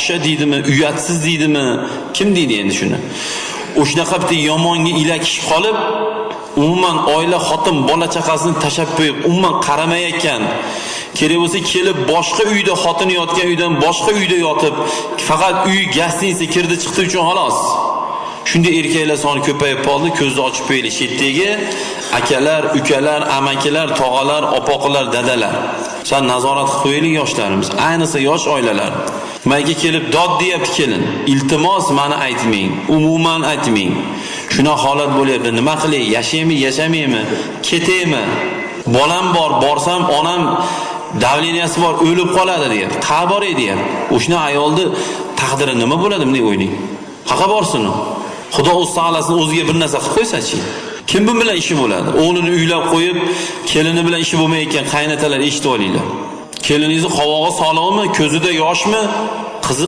Fohisha deydimi, uyatsiz deydimi, kim deydi endi shuni? O'shanaqa bitta yomonga ilakishib qolib, umuman oila, xotin, bola chaqasini tashlab qo'yib, umuman qaramayotgan. Kerak bo'lsa kelib boshqa uyda, xotini yotgan uydan boshqa uyda yotib, faqat uy gostinitsa kirdi chiqdi uchun xolos. Shunday erkaklar soni ko'payib qoldi, ko'zni ochib qo'yaylik. Shu yerdagi akalar, ukalar, amakilar, tog'alar, opoqilar, dadalar. San nazorat qilib qo'yaylik yoshlarimiz, ayniqsa yosh oilalar. Mayga kelib dod deyapti kelin. Iltimos, meni aytmang, umuman aytmang. Shunaqa holat bo'lyapti. Nima qilay? Yashaymi, yashamaymi? Ketaymi? Bolam bor, borsam onam davleniyasi bor, o'lib qoladi deyapti. Qayerga boray deyapti. O'shna ayolni taqdiri nima bo'ladi bunday o'ylang? Qayerga borsin u? Xudo o'z saqlasin, o'ziga bir narsa qilib qo'ysa-chi? Kim bu bilan ishi bo'ladi? O'g'lini uylab qo'yib, kelini bilan ishi bo'lmayotgan qaynatalar, eshitib olinglar. Keliningizni qovog'i soliqmi, ko'zida yoshmi?